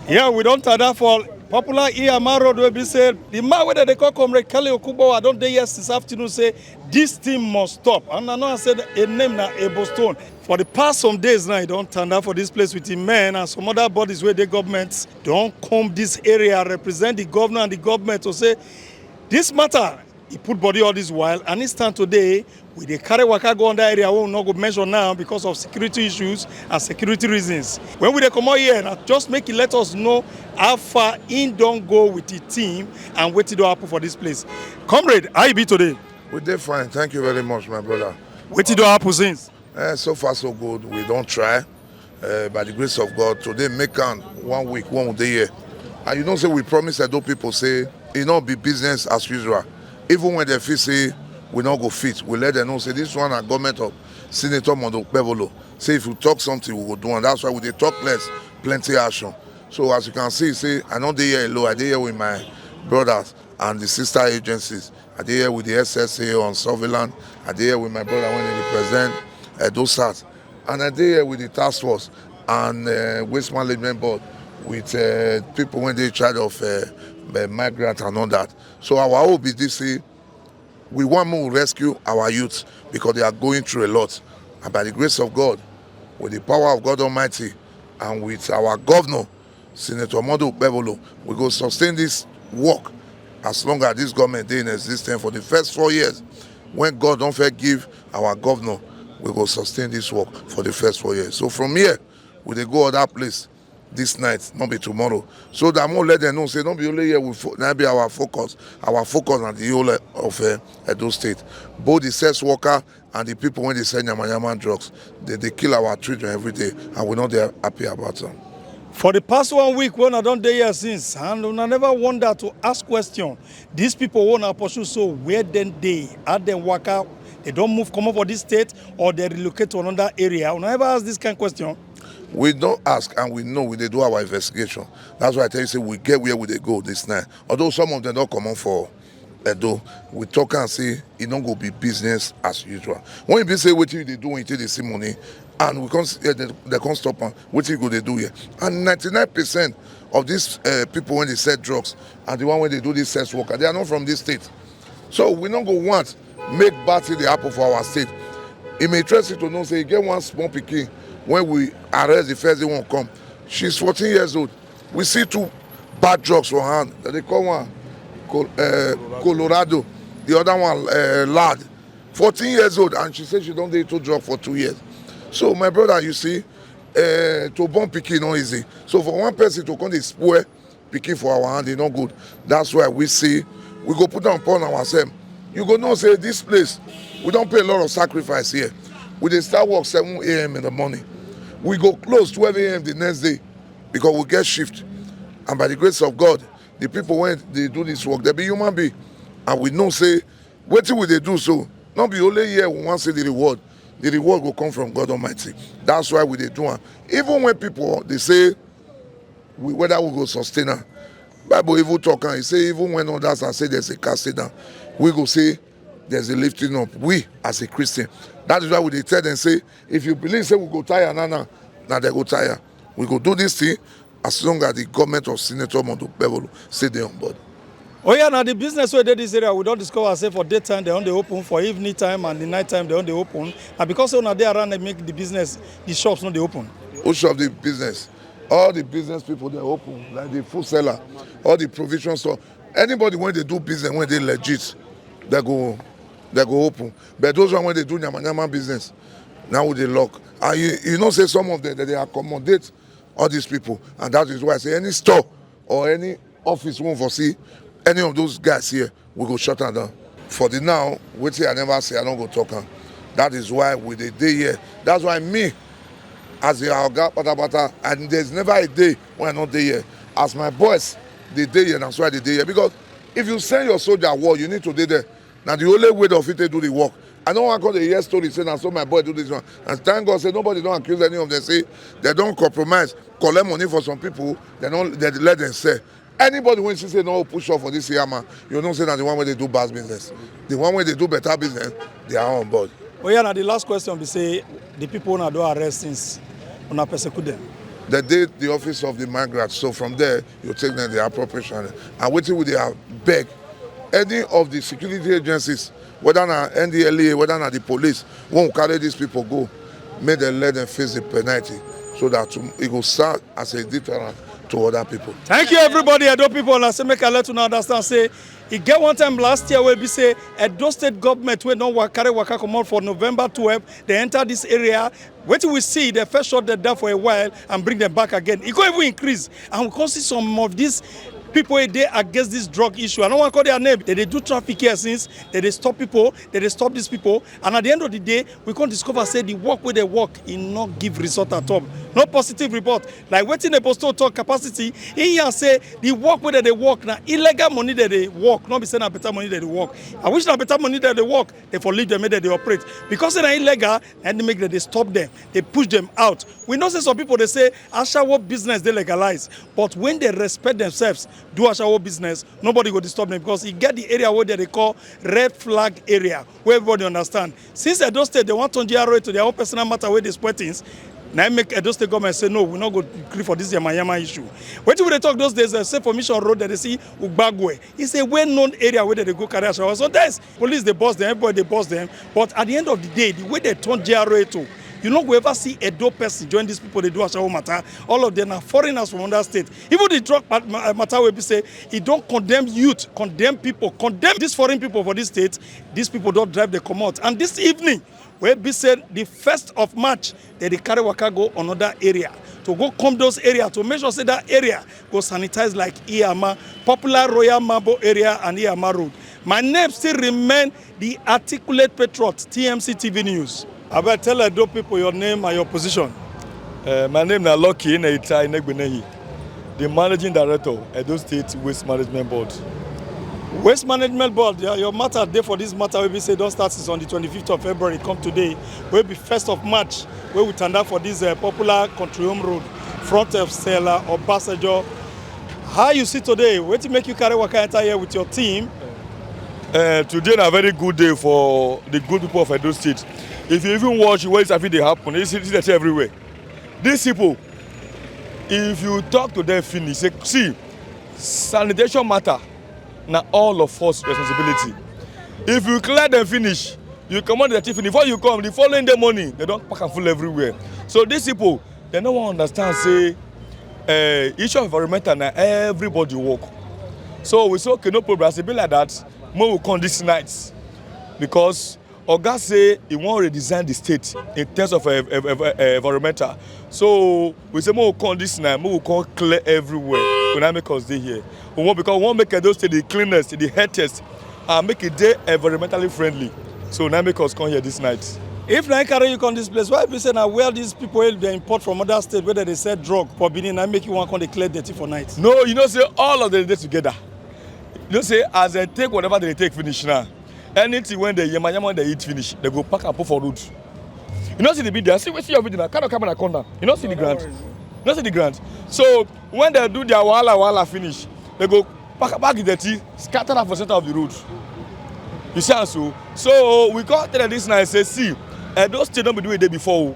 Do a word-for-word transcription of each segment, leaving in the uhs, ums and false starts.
Yeah, we don tada for popular E M R road wey be say the man wey dem dey call Comrade Kelly Okubo, I don dey here since afternoon say this thing must stop. And I know I said a name na Ebo Stone. For the past some days now, he don tanda for this place with him men and some other bodies wey dey government don come this area, represent the governor and the government to say this matter, he put body all this while, and he stand today. We dey carry waka go under area wey we no go mention now because of security issues and security reasons. When we dey comot here, na just make he let us know how far he don go with the team and wetin don happen for this place. Comrade, how you be today? We dey fine. Thank you very much, my brother. Wetin don happen since? Eh, so far, so good. We don try. Eh, by the grace of God, today make am one week, one day here. And you know say we promise Edo people say e no be business as usual. Even when dem feel say we no go fit, we let dem know say this one na government of Senator Monday Okpebholo. Say if you talk something, we go do am. That's why we dey talk less, plenty action. So as you can see, say I no dey here alone. I dey here with my brothers and the sister agencies. I dey here with the S S A on surveillance. I dey here with my brother wey dey represent Edo South. And I dey here with the task force and uh, waste management board with uh, people wey dey in charge of uh, uh, migrant and all that. So our hope is this, say we want more rescue our youth because they are going through a lot. And by the grace of God, with the power of God Almighty, and with our governor, Senator Monday Okpebholo, we go sustain this work as long as this government dey in existence for the first four years. When God don first give our governor, we go sustain this work for the first four years. So from here, we dey go other place this night, no be tomorrow. So that more let them know say no be only here we fo- na be our focus. Our focus na the whole of uh, Edo State. Both the sex worker and the people wey dey sell yamayama drugs, they dey kill our children every day, and we no dey happy about am. For the past one week wey una don dey here since, and una never wonder to ask question, these people wey una pursue, so where dem dey, how dem waka, they don move comot for this state or they relocate to another area? Una ever ask this kind question? We don ask and we know, we dey do our investigation. That's why I tell you say we get where we dey go this night. Although some of them don comot for Edo, we talk and say e no go be business as usual. When e be say wetin you dey do when you take dey see money, and we come see, eh, they, they come stop am, wetin you go dey do here? And ninety-nine percent of these uh, people wey dey sell drugs and the one wey dey do this sex worker, they are not from this state. So we no go want make bad thing dey happen for our state. E may interest you to know say e get one small pikin wey we arrest the first day one come. She's fourteen years old. We see two bad drugs for hand. They call one Col- uh, Colorado, the other one uh, Lad. Fourteen years old, and she said she don dey into drug for two years. So my brother, you see, uh, to born pikin no easy. So for one person to come dey spoil pikin for our hand, e no good. That's why we see we go put am upon ourselves. You go know say this place, we don pay a lot of sacrifice here. We dey start work seven a m in the morning. We go close twelve a m the next day because we get shift. And by the grace of God, the people wey dey do this work, they be human being. And we know say wetin we dey do so, no be only here we wan see the reward. The reward go come from God Almighty. That's why we dey do am. Even when people dey say we, whether we go sustain am, Bible even talk am. E say even when others are say there's a casting down, we go say there's a lifting up. We as a Christian, that is why we dey tell them say if you believe say we go tire now now, na dem go tire. We go do this thing as long as the government of Senator Monday Okpebholo say dey on board. Oh yeah, now the business wey dey this area, we don discover say for daytime they don dey open, for evening time and the night time they don dey open. And because say una dey around, dey make the business, the shops no dey open. Who shop the business? All the business people dey open, like the food seller, all the provision store. Anybody wey dey do business wey dey legit, they go they go open. But those one wey dey do nyama nyama business, now we dey lock. And you, you know say some of them, they dey accommodate all these people, and that is why I say any store or any office wey we for see any of those guys here, we go shut am down. For the now, wetin I never see, I no go talk am. That is why we dey dey here. That's why me, as the oga patapata, and there's never a day wey I no dey here. As my boys dey dey here, na so I dey dey here. Because if you send your soldier war, you need to dey there. Na the only way dem fit take do the work. I no wan come dey hear story say na so my boy do this one. And thank God say nobody don accuse any of them say they don compromise, collect money for some people, they don, they let them sell. Anybody wey see say no push up for this yama, you know say na the one wey dey do bad business. The one wey dey do better business, they are on board. Oh yeah, na the last question be say the people una don arrest since, una persecute them. Dem dey the office of the migrant, so from there you take dem the appropriation. And wetin we dey beg, any of the security agencies, whether na N D L E A, whether na the police, when we carry these people go, make dem let dem face the penalty, so that, um, e go serve as a deterrent to other people. Thank you, everybody. Edo people, I say make I let una understand say e get one time last year wey be say Edo State government wey don wa-, carry waka comot for November twelve, dem enter this area. Wetin we see, dem first shut dem down for a while and bring dem back again. E go even increase, and we come see some of these people wey dey against this drug issue. I no wan call their name. Dem dey do traffic here since. Dem dey stop people. Dem dey stop these people. And at the end of the day, we come discover say the work wey dem work, e no give result at all. No positive report. Like wetin Edo State talk capacity, he yarn say the work wey dem dey work na illegal money dem dey work, no be say na better money dem dey work. I wish na better money dem dey work, dem for leave dem make dem dey operate. Because say na illegal, na im make dem dey stop dem, dey push dem out. We know say some people dey say ashawo business dey legalized, but when dem respect themselves, do ashawo business, nobody go disturb dem, because e get the area wey dem dey call red flag area, wey everybody understand. Since Edo State, dem wan turn G R A to their own personal matter wey dey spoil things, na im make Edo State government say, "No, we no go gree for this yamayama issue." Wetin we dey talk those days, eh, say for Mission Road, dem dey see Ugbagwe. It's a well-known area wey dem dey go carry ashawo. Sometimes police dey boss dem, everybody dey boss dem. But at the end of the day, the way dem turn G R A to, you no go ever see Edo person join these people dey do ashawo matter. All of them na foreigners from other state. Even the drug mat-, ma-, matter wey be say e don condemn youth, condemn people, condemn these foreign people for this state. These people don drive dem comot. And this evening, wey be say the first of March, dem dey carry waka go another area to go comb those area to make sure say that area go sanitize like Iyama, popular Royal Mambo area and Iyama Road. My name still remain the articulate patriot, T M C T V News. Abeg tell Edo people your name and your position. Uh, my name na Lucky Ineita Inegbenehi, the managing director, Edo State Waste Management Board. Waste Management Board, your, your matter dey for this matter wey be say don start since on the twenty-fifth of February come today, wey be first of March, wey we tanda for this, uh, popular Country Home Road, front of Stella Obasanjo. How you see today? Wetin make you carry waka enter here with your team? Uh, today na very good day for the good people of Edo State. If you even watch what is happening dey happen, you see, see dirty everywhere. These people, if you talk to them finish, say, see, sanitation matter na all of us responsibility. If you clear them finish, you comot the dirty finish. Before you come, the following day morning, dem don pack am full everywhere. So these people, dem no wan understand say, uh, issue of environmental na everybody work. So we say, okay, no problem. As e be like that, make we come this night, because Oga say he wan redesign the state in terms of, uh, uh, uh, uh, environmental. So we say make we come this night, make we come clear everywhere. We na make us dey here. We want, because we want make Edo State the cleanest, the healthiest, and make it dey environmentally friendly. So na make us come here this night. If na carry you come this place, why be say na where these people wey dey import from other state, where they sell drug for Benin, na make you wan come dey clear dirty for night? No, you know say all of them dey together. You know say as they take whatever they take finish now, anything when they yama yama they eat finish, they go pack and put for road. You know see the video, see wetin your video now, carry camera come down. You know see the ground. You know see the ground. So when they do their wahala wahala finish, they go pack, pack the dirty, scatter am for center of the road. You see am so? So we come tell them this night, say, see, Edo State no be the way e dey before o.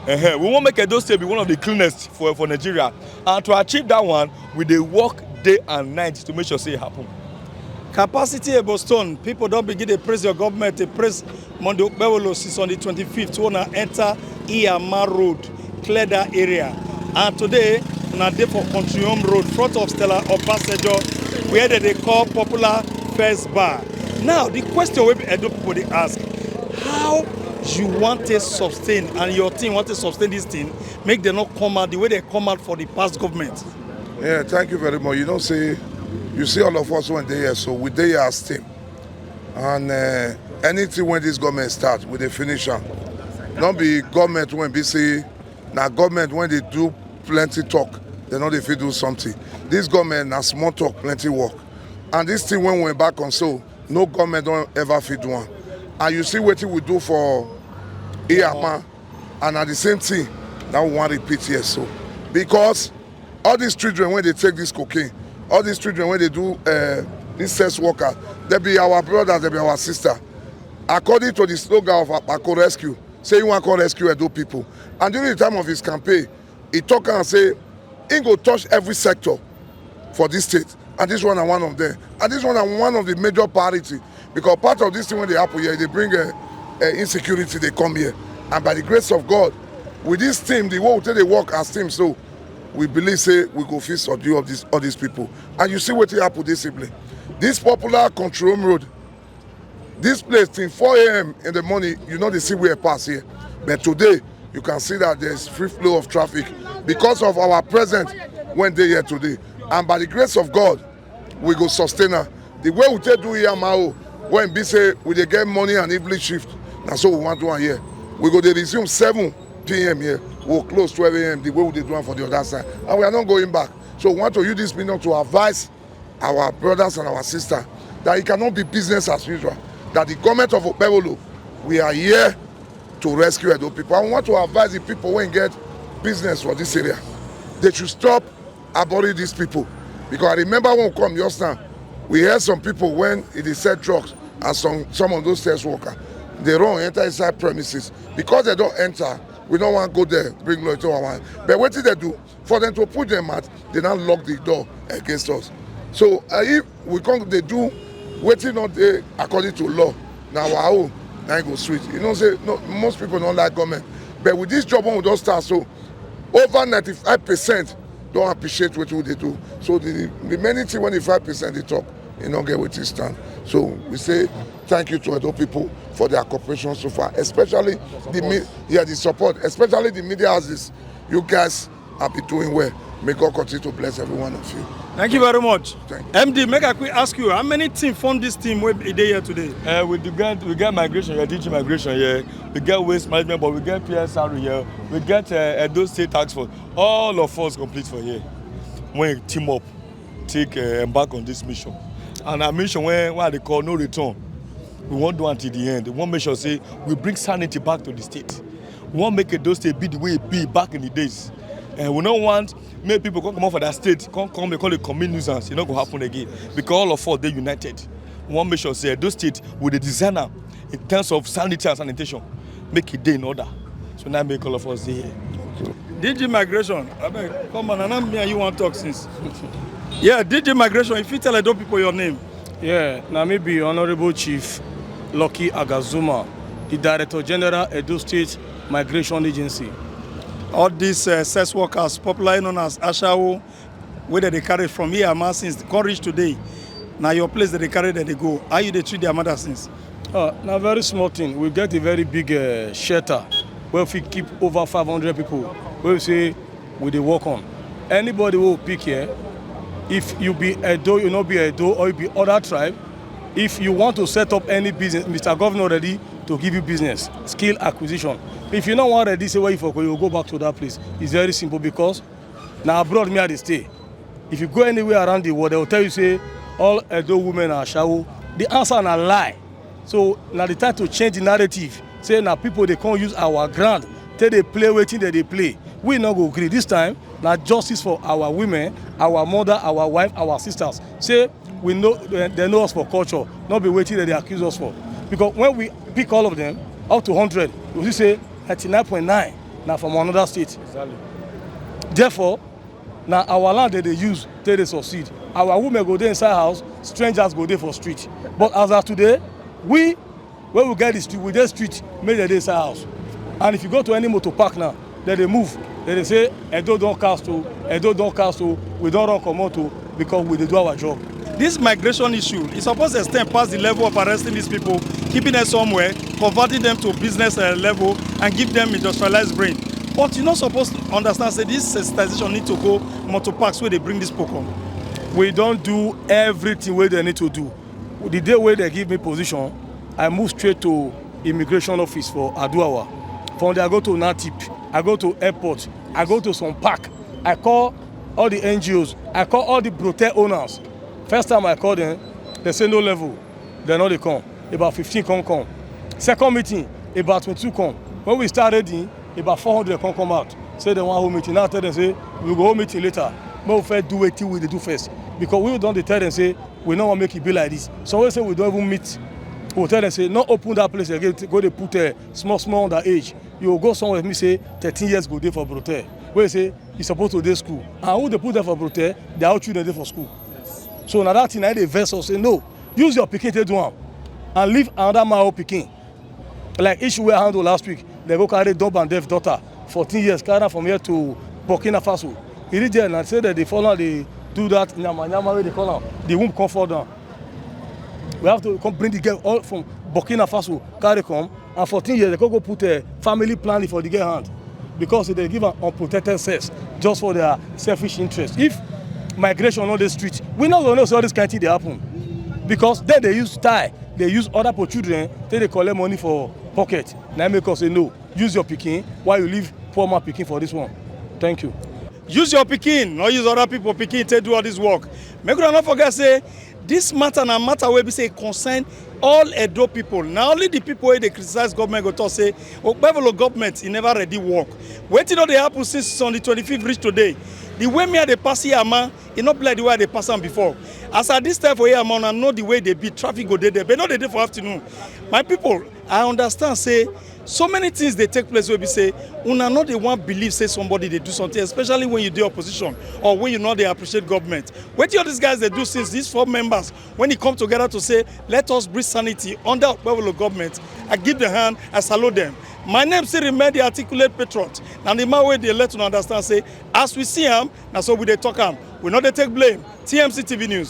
Uh-huh. We wan make Edo State be one of the cleanest for, for Nigeria. And to achieve that one, we dey work day and night to make sure say e happen. Capacity Edo State, people don begin dey praise your government, dey praise Monday Okpebholo since on the twenty-fifth, when una enter Iyama Road, clear that area. And today, una dey for Country Home Road, front of Stella Obasanjo, where they dey call popular First Bar. Now, the question wey Edo people dey ask, how you want to sustain and your team want to sustain this thing, make dem no come out the way they come out for the past government? Yeah, thank you very much. You know say, you see all of us wey dey here, so we dey here as team. And, uh, anything wey this government start, we dey finish am. No be government wey be say na government wey dey do plenty talk, dem no dey fit do something. This government na small talk, plenty work. And this thing wey we embark on so, no government don ever fit do am. And you see wetin we do for Iyama, and na the same thing na we wan repeat here so. Because all these children wey dey take this cocaine, all these children wey dey do, uh, this sex worker, they be our brothers, they be our sister. According to the slogan of Apako Rescue, say he wan come rescue Edo people. And during the time of his campaign, He talk and say he go touch every sector for this state, and this one na one of them. And this one na one of the major priority, because part of this thing wey dey happen here, e dey bring uh, uh, insecurity dey come here. And by the grace of God, with this team, the way we take dey work as team, so we believe say we go fit subdue all these all these people. And you see wetin happen this evening. This popular Country Home Road, this place till four a.m. in the morning, you no dey see where pass here. But today, you can see that there's free flow of traffic because of our presence wey dey here today. And by the grace of God, we go sustain am. The way we take do here, Mao, when be say we dey get morning and evening shift, na so we wan do am here. We go dey resume seven p.m. here, we go close twelve a.m., the way we dey do am for the other side, and we are not going back. So we want to use this medium to advise our brothers and our sisters that it cannot be business as usual, that the government of Okpebholo, we are here to rescue Edo people. And we want to advise the people wey get business for this area, they should stop harboring these people. Because I remember when we come just now, we heard some people wey dey sell drugs and some, some of those sex workers, they run enter inside premises. Because they don enter, we no wan go there bring law into our hand. But wetin they do, for them to put them out, they now lock the door against us. So uh, if we come dey do wetin no dey according to law, na our own na e go sweet. You know say no, most people no like government, but with this job wey we don start so, over ninety-five percent don appreciate wetin we dey do. So the remaining thing wey the five percent dey talk, e no get wetin stand. So we say thank you to Edo people for their cooperation so far, especially the me- yeah, the support, especially the media houses. You guys have been doing well. May God continue to bless every one of you. Thank you very much. Thank M D, make I quick ask you, how many team form this team wey e dey here today? Uh, we do get we get migration here, D G migration here. We get waste management, but we get P S R here. We get uh, Edo State Task Force. All of us complete for here. When we team up, take uh, embark on this mission. And our mission, when what they call no return, we won't do until the end. We won't make sure say we bring sanity back to the state. We won't make Edo State be the way it be back in the days. And we don't want make people come come out for that state, come come they call it commit nuisance. It's not gonna happen again because all of us they united. We won't make sure say Edo State with the designer in terms of sanity and sanitation, make it day in order. So now make all of us dey here. D G Migration, abeg, come on, na me and you wan talk since. Yeah, D G Migration, if you tell Edo people your name. Yeah, na me be Honorable Chief Lucky Agazuma, the Director General, Edo State Migration Agency. All these uh, sex workers, popularly known as ashawo, wey dem dey carry from here, man, since come reach today, na your place dem dey carry dem dey go. How you dey treat their mother since? Uh, na very small thing. We get a very big uh, shelter where we keep over five hundred people. Where we say we dey work on. Anybody who pick here, if you be Edo, you no be Edo, or you be other tribe, if you want to set up any business, Mister Governor ready to give you business, skill acquisition. If you no wan ready, say where you for go, you go back to that place. It's very simple because na abroad me I dey stay. If you go anywhere around the world, they will tell you say all Edo women are ashawo. The answer na lie. So na the time to change the narrative. Say na people dey come use our ground, take dey play wetin dem dey play. We no go gree. This time na justice for our women, our mother, our wife, our sisters. Say we know dem know us for culture, no be wetin dem dey accuse us for. Because when we pick all of them up to hundred, you see say ninety-nine point nine na from another state. Therefore, na our land dem dey use take dey succeed. Our women go dey inside house, strangers go dey for street. But as of today, we wey we get the street, we dey street, make dem dey inside house. And if you go to any motor park now, dem dey move, dem dey say Edo don cast o, Edo don cast o, we don run comot o, because we dey do our job. This migration issue, e suppose extend pass the level of arresting these people, keeping them somewhere, converting them to business uh, level, and give them industrialized brain. But you no suppose understand say this sensitization need to go motor parks wey dey bring this people come. We don do everything wey dem need to do. The day wey dem give me position, I move straight to immigration office for Aduawa. From there, I go to Natip, I go to airport, I go to some park. I call all the N G Os, I call all the brothel owners. First time I call them, they say no level, they no dey come. About fifteen come come. Second meeting, about twenty-two come. When we start reading, about four hundred come come out. Say they wan hold meeting. Now I tell them say we go hold meeting later. Make we first do wetin we dey do first. Because we don dey tell them say we no wan make e be like this. Some wey say we don even meet, we tell them say no open that place again, go dey put uh, small small under age. You go go somewhere, me say thirteen years go dey for brothel. Wey say e suppose to dey school, and who dey put dem for brothel? Their own children dey for school. So na that thing na dey vex us, say no, use your pikin take do am and leave another man own pikin. Like issue wey I handle last week, dem go carry Dub and Def daughter, fourteen years, carry am from here to Burkina Faso. E reach there na say dem dey follow am dey do that nyama nyama wey dey call am, the womb come fall down. We have to come bring the girl all from Burkina Faso, carry come, and fourteen years, dem come go put a family planning for the girl hand, because dem give am unprotected sex just for their selfish interest. If migration no dey street, we no go know say all this kind thing dey happen, because dem dey use tie, dey use other people children take dey collect money for pocket. Na im make us say no, use your pikin while you leave poor man pikin for this one. Thank you. Use your pikin, not use other people pikin take do all this work. Make una no forget say this matter na matter wey be say e concern all Edo people. Na only the people wey dey criticize government go talk say Okpebholo government e never ready work. Wetin don dey happen since on the twenty-fifth reach today? The way me I dey pass here, man, e no be like the way I dey pass am before. As I this time for here, man, I know the way dey be, traffic go dey there, but e no dey dey for afternoon. My people, I understand say so many things dey take place wey be say una no dey wan believe say somebody dey do something, especially when you dey opposition or when you no dey appreciate government. Wetin all these guys dey do since, these four members, when e come together to say let us breathe sanity under Okpebholo government, I give them hand, I salute them. My name still remain the articulate patriot, na the man wey dey let una understand say as we see am, na so we dey talk am. We no dey take blame. T M C T V News,